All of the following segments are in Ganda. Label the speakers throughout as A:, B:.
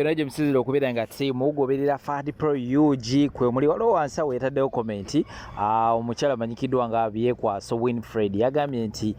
A: Yonna gye musinzira okubeera nga te mugoberera Fahad Pro UG kwe muli. Waliwo wansi awo yataddewo komenti, omukyala amanyikiddwa nga Byekwaso Winfred yagambye nti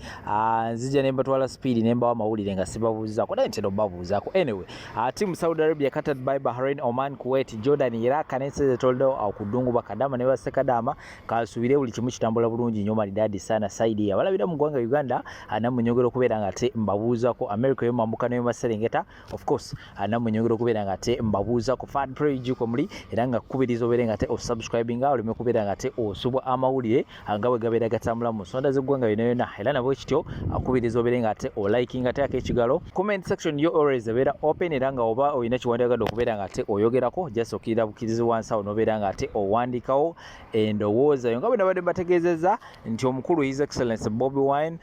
A: nzija ne mbatwala speed ne mbawa amawulire nga sibabuuzaako, naye ntera obabuuzaako. Anyway, team Saudi Arabia, Qatar, Dubai, Bahrain, Oman, Kuwait, Jordan, Iraq n'ensi ezeetooloddewo awo ku ddungu bakadama ne basekadama, kansuubire buli kimu kitambula bulungi nnyo malidaadi sana. Saidi abalabira mu ggwanga Uganda, nammwe nyongera okubeera nga ate mbabuuzaako. America ey'omambuka n'ey'omaserengeta, of course, nammwe nyongera okubeera nga ate mbabuuzaako. Fahad Pro UG kwe muli, era nga kukubiriza obeere nga ate osubscribinga oleme kubeera nga ate osubwa amawulire nga bwe gabeera gatambula mu nsonda z'eggwanga yonna yonna. Era nabwe kityo akubiriza obeere nga ate olikinga, teako ekigalo. Comment section yo always ebeera open, era nga oba olina kiwandyagadde okubeera nga ate oyogerako, just okkirira bukirizi wansi awo n'obeera nga ate owandiikawo endowooza yo. Nga bwe nabadde mbategeezezza nti omukulu His Excellence Bobi Wine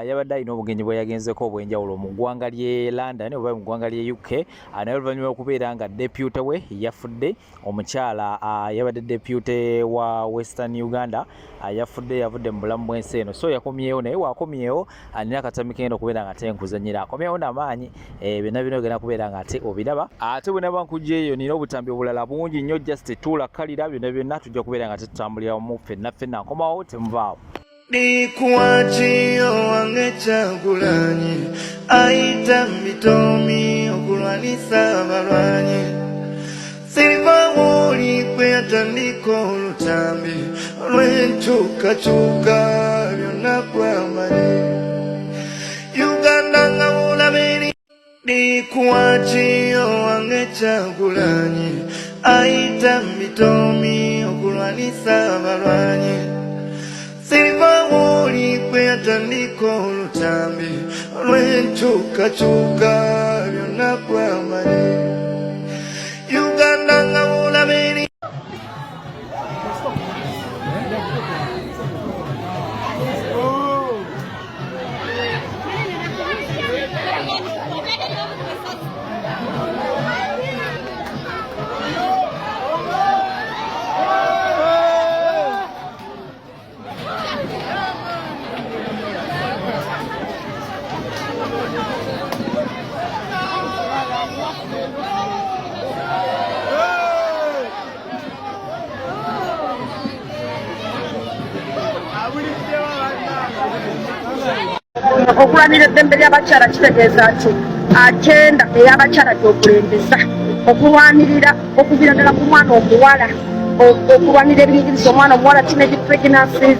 A: yabadde alina obugenyi bwe yagenzeko obw'enjawulo mu ggwanga ly'e London oba mu ggwanga ly'e UK, naye oluvannyuma lw'okubeera nga deputy we yafudde, omukyala yabadde deputy wa Western Uganda yafudde, yavudde mu bulamu bw'ensi eno, so yakomyewo. Naye waakomyewo alina akatami kenda okubeera nga ate nkuzanyira, akomyewo n'amaanyi. Byonna byonna ogenda kubeera nga ate obiraba. Ate bwe naba nkujja eyo, nina obutambi obulala bungi nnyo, just tuula kalira, byonna byonna tujja kubeera nga tetutambulira wamu ffenna ffenna. Nkomawo, temuvaawo.
B: Likuwachi owange Kyagulanyi ayita mitomi okulwanisa abalwanyi sirivawuli kwe yatandika olutambi olw'enkyukakyuka byonna gwamanyi Uganda nga bulaba eri. Likuwachi owange Kyagulanyi ayita mitomi okulwanisa abalwanyi sirivawuli kwe yatandika olutambi olw'enkyukakyuka byonna gwamanyi Uganda nga bulaba eri.
C: Okulwanira eddembe ly'abakyala kitegeeza nti agenda ey'abakyala gyokulembeza okulwanirira okuviira ddala ku mwana omuwala, okulwanira ebinyigiriza omwana omuwala, teenage pregnancies,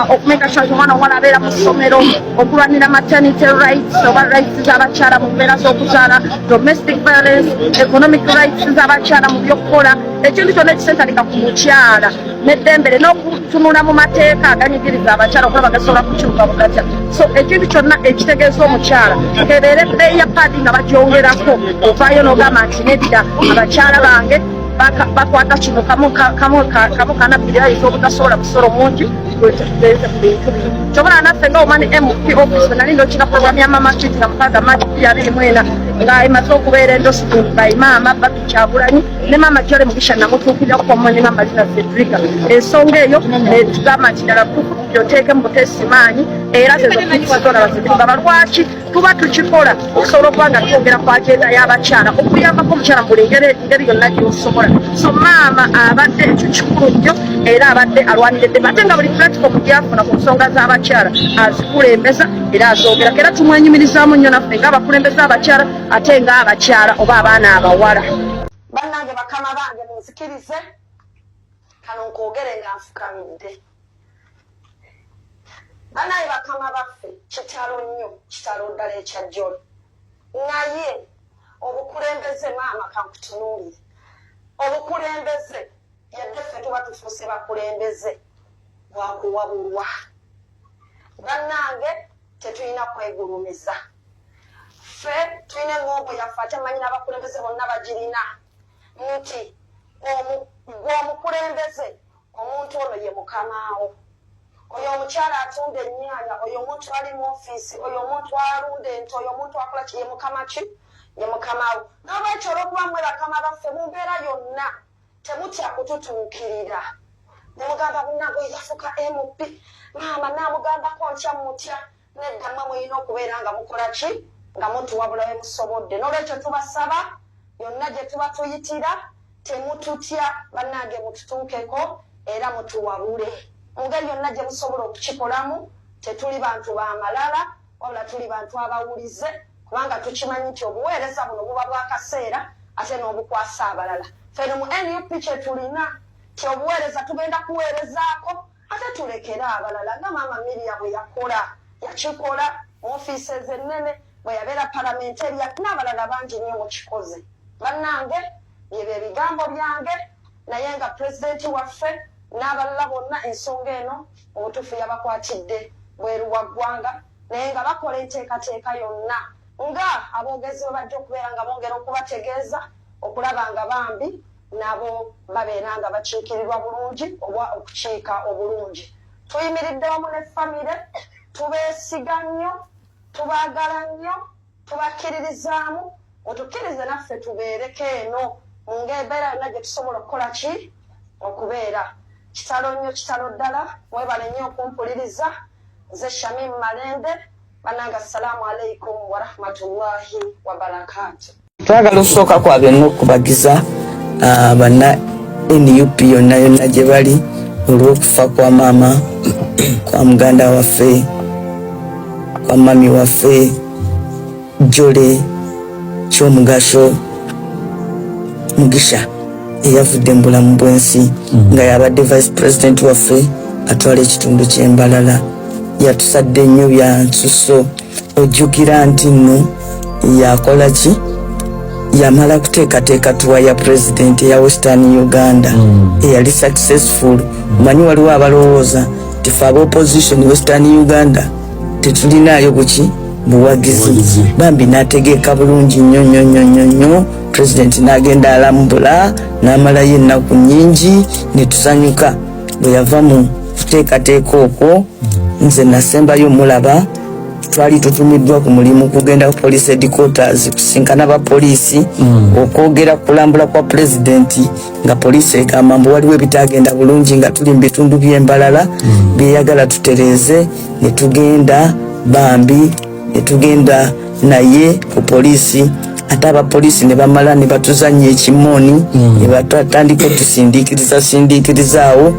C: okumeka sure nti omwana omuwala abeera mu ssomero, okulwanira maternity rights oba rights z'abakyala mu mbeera z'okuzaala, domestic violence, economic rights z'abakyala mu by'okukola, ekintu kyonna ekisentalika ku mukyala n'eddembe lye, n'okutunula mu mateeka aganyigiriza abakyala okulaba gasobola kukyuka bugatya. So ekintu kyonna ekitegeeza omukyala, kebeere ebbeeyi ya paadi nga bagyongerako, ovaayo n'ogamba nti nedda, abakyala bange bakwata kino kamu kamu kamu kana bbiri, ayinza obutasobola musolo mungi gwetugenze ku bintu bino. Kyobula naffe nga Woman MP office, nali ndokina program ya Mama Street nga 6 March 2024, nga emaze okubeera endorsed by Maama Barbie Kyagulanyi ne Maama Jole Mugisha. Namutuukirira kukomwe ne Maama Lina Fedriga ensonga eyo, netugamba nti ddala oteekemu buteesi maanyi, era zezo zolaba zetugaba. Lwaki tuba tukikola? Okusobola okuba nga twongera ku agenda y'abakyala, okuyambako omukyala mu buli ngeri yonna gy'osobola. So maama abadde ekyo kikulu nnyo, era abadde alwanira eddembe, ate nga buli platform gyafuna ku nsonga z'abakyala azikulembeza era azogerako, era tumwenyumirizaamu nnyo naffe ng'abakulembeza abakyala, ate ng'abakyala oba abaana abawala.
D: Bannange, bakama bange, munzikirize kano nkwogere nga nfukamidde. Bannange, bakama baffe, kitalo nnyo, kitalo ddala ekya Jolo. Naye obukulembeze, maama, kankutunuulire, obukulembeze, yadde ffe tuba tufuuse bakulembeze, bwakuwabulwa. Bannange, tetulina kwegulumiza. Ffe tulina eŋŋombo yaffe, ate manyi n'abakulembeze bonna bagirina, nti gwe omukulembeze, omuntu ono ye mukamaawo, oyo omukyala atunda ennyaanya, oyo omuntu ali mu ofiisi, oyo omuntu alunda ente, oyo omuntu akola ki, ye mukama ki, ye mukamaawo. N'olwekyo, olwokuba mmwe bakama baffe, mu mbeera yonna temutya kututuukirira ne mugamba, "Munnange oyo yafuuka MP, maama naamugambako ntya mutya?" Nedda, mmwe mulina okubeera nga mukola ki, nga mutuwabula we musobodde. N'olwekyo tubasaba. Yonna gye tuba tuyitira, temututya bannange, mututuukeko era mutuwabule mu ngeri yonna gye musobola okukikolamu. Tetuli bantu ba malala, wabula tuli bantu abawulize, kubanga tukimanyi nti obuweereza buno buba bwakaseera ate n'obukwasa abalala. Ffeno mu NUP kyetulina ti obuweereza tugenda kuweerezaako ate tulekere abalala, nga Maama Miria bwe yakola, yakikola mu ofiises ennene bwe yabeera parliamentarian, n'abalala bangi nnyo mukikoze. Bannange, byebyo ebigambo byange, naye nga pulezidenti waffe n'abalala bonna ensonga eno mu butuufu yabakwatidde bweru wa ggwanga, naye nga bakola enteekateeka yonna nga aboogezi bwe bajja okubeera nga bongera okubategeeza, okulaba nga bambi nabo babeera nga bakiikirirwa bulungi oba okukiika obulungi. Tuyimiridde wamu ne famire, tubeesiga nnyo, tubaagala nnyo, tubakkiririzaamu. Mutukkirize naffe tubeereko eno mu ng'embeera yonna gye tusobola okukola ki okubeera. Kitalo nnyo, kitalo ddala. Mwebale nnyo okumpuliriza. Nze Shamim Malende bannange. Assalaamu alaikum warahmatullahi wabarakaatu.
E: Twagala okusooka kwa byonna okubagiza banna NUP yonna yonna gye bali olw'okufa kwa maama, kwa muganda waffe, kwa mami waffe Jole Kyomugaso Mugisha, eyavudde mu bulamu bw'ensi, nga yabadde vice president waffe atwala ekitundu ky'Embalala. Yatusadde nnyo bya nsuso. Ojjukira nti nno yakola ki? Yamala kuteekateeka tour ya president eya Western Uganda eyali successful. Omanyi waliwo abalowooza nti fe aba opposition, Western Uganda tetulinaayo buki buwagizi.
F: Buwagizi.
E: Bambi n'ategeeka bulungi nnyo nnyo nnyo nnyo nnyo. President n'agenda alambula n'amalayo ennaku nnyingi ne tusanyuka. Bwe yava mu kuteekateeka okwo, nze nasembayo mulaba, twali tutumiddwa ku mulimu kugenda ku police headquarters kusinkana bapoliisi okwogera kulambula kwa pulezidenti, nga poliisi egamba mbu waliwo ebitagenda bulungi nga tuli mu bitundu by'Embalala byeyagala tutereeze. Ne tugenda bambi, ne tugenda naye ku poliisi, ate abapoliisi ne bamala ne batuzannya ekimooni, ne batandika otusindiikiriza sindiikiriza awo.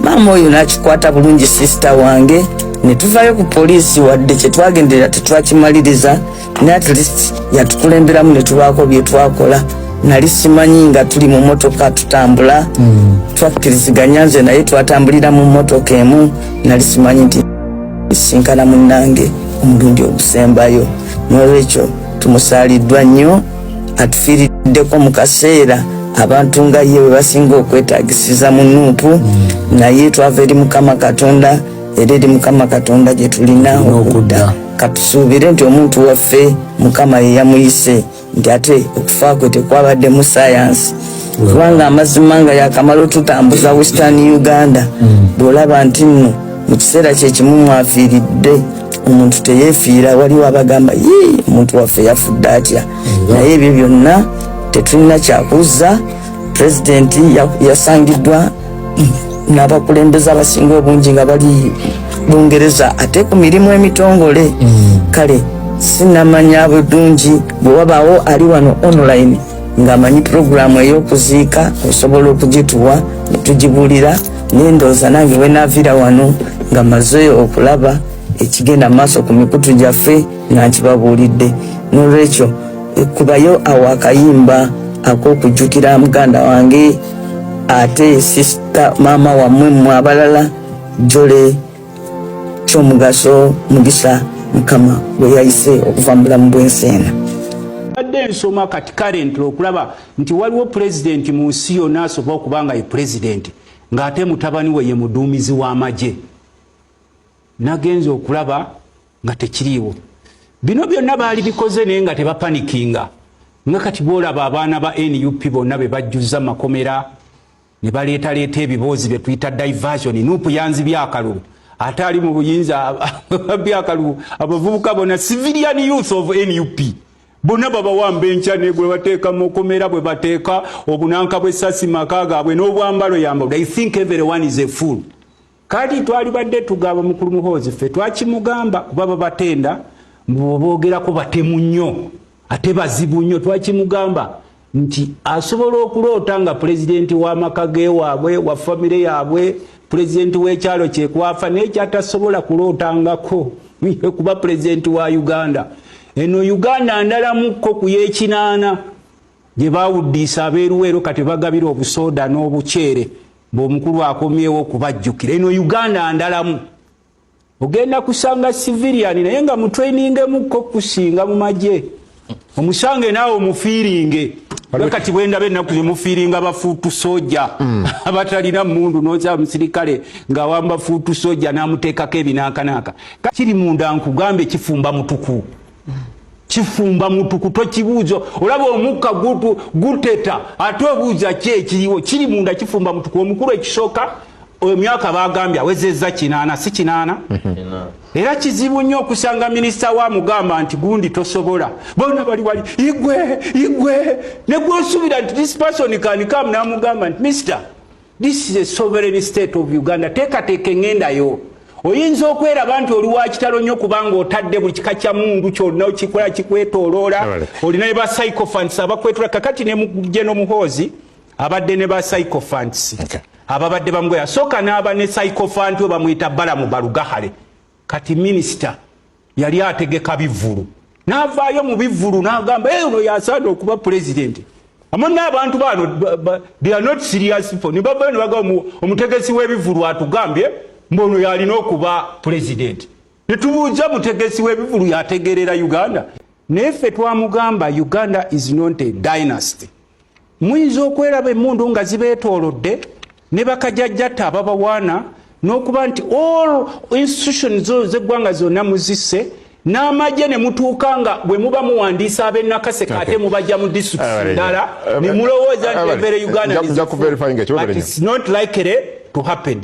E: Maama oyo n'akikwata bulungi, sister wange, ne tuvayo ku poliisi. Wadde kyetwagenderera tetwakimaliriza, naye at least yatukulemberamu ne tubaako bye twakola. Nali simanyi nga tuli mu motoka tutambula, twakkiriziganya nze naye twatambulira mu motoka emu. Nali simanyi nti sinkana munnange omulundi ogusembayo. N'olwekyo tumusaaliddwa nnyo, atufiiriddeko mu kaseera abantu nga ye bwe basinga okwetagisiza mu NUP. Naye twava eri Mukama Katonda, era eri Mukama Katonda gye tulina okudda. Katusuubire nti omuntu waffe Mukama ye yamuyise, nti ate okufa kwe tekwabadde mu sayansi, kubanga amazima nga yakamala otutambuza Western Uganda, bw'olaba nti nno mu kiseera kyekimu mwafiiridde omuntu teyeefiira. Waliwo abagamba, "Yii, omuntu waffe yafudde atya?" Naye ebyo byonna tetulina kyakuzza. Pulezidenti yasangiddwa n'abakulembeze abasinga obungi nga bali Bungereza, ate ku mirimu emitongole. Kale sinamanya bulungi, bwe wabaawo ali wano online ng'amanyi puroguramu ey'okuziika, osobola okugituwa ne tugibuulira. Nendowooza nange wenaviira wano nga maze okulaba ekigenda mu maaso ku mikutu gyaffe nga nkibabuulidde. N'olwekyo kubayo awo akayimba ak'okujjukira muganda wange, ate sister, maama wammwe mmwe abalala, Jole Kyomugaso Mugisa, Mukama bwe yayise okuva mu bulamu bw'ensi eno.
G: Badde nsoma kati currently okulaba nti waliwo pulezidenti mu nsi yonna asobola okuba nga ye pulezidenti ng'ate mutabani we ye muduumizi w'amagye. Nagenza okulaba nga tekiriiwo. Bino byonna baali bikoze naye nga tebapanikinga, nga kati bwolaba abaana ba NUP bonna be bajjuzza makomera ne baleetaleeta ebiboozi bye tuyita diversion. NUP yanzibya akalulu, ate ali mu buyinza abbi akalulu. Abavubuka bonna, civilian youth of NUP bonna, babawamba enkya negwe bateeka mukomera, bwe bateeka obunanka bw'essasi maka gaabwe n'obwambalo yamba. They think everyone is a fool. Kati twalibadde tugamba mukulu Muhoozi, ffe twakimugamba, kuba babatenda mbu boogerako batemu nnyo ate bazibu nnyo. Twakimugamba. Nti asobola okuloota nga pulezidenti w'amaka gewaabwe, wa famire yaabwe, pulezidenti w'ekyalo kyekwafa, naye kyatasobola kulootangako kuba pulezidenti wa Uganda. Eno Uganda ndalamukko ku y'ekinaana gye bawuddiisa abeeruweero, kati bagabira obusooda n'obuceere bw'omukulu akomyewo okubajjukira. Eno Uganda ndalamu. Ogenda kusanga civilian naye nga mutrainingemu kusinga mu magye, omusange naawe omufiiringe. Kati bwendaba ennaku zemufiiringa ba foot soldier abatalina mundu, noza musirikale ng'awamba foot soldier n'amuteekako ebinakanaka kiri munda. Nkugambe, kifumba mutuku, kifumba mutuku, tokibuuza. Olaba omukka guteta, ate obuuza ki ekiriwo? Kiri munda, kifumba mutuku. Omukulu ekisooka, emyaka bagambye awezezza 80, si 80? Era kizibu nnyo okusanga minisita wa mugamba nti gundi tosobola. Bona bali wali igwe igwe, negwosuubira nti this person can come, namugamba nti, "Mister, this is a sovereign state of Uganda, teekateeka eŋŋendayo." Oyinza okweraba nti oli wa kitalo nnyo kubanga otadde buli kika kya mundu kyonna okikola kikwetooloola, olina ne ba sycophants abakwetoola. Kakati ne General Muhoozi abadde ne ba sycophants ababadde bamugoya. Sooka n'aba ne sycophant we bamuyita Balamu Barugahare. Kati minisita yali ategeka bivvulu, n'avaayo mu bivvulu n'agamba, "Ono yasaana okuba pulezidenti." Amu n'abantu bano they are not serious people. Ne bavayo ne bagamba, "Omutegesi w'ebivvulu atugambye mbu ono yalina okuba pulezidenti." Ne tubuuza, mutegesi w'ebivvulu yategerera Uganda? Naye ffe twamugamba, Uganda is not a dynasty. Muyinza okweraba emundu nga zibeetoolodde ne bakajajjatta ababawaana, n'okuba nti all institutions z'eggwanga zonna muzisse n'amagye, ne mutuuka nga bwe muba muwandiisa ab'e Nakaseke ate mubajja mu districts ndala, ne mulowooza nti every Uganda,
F: Nja kuverifyinga ekyo.
G: but it's not likely to happen.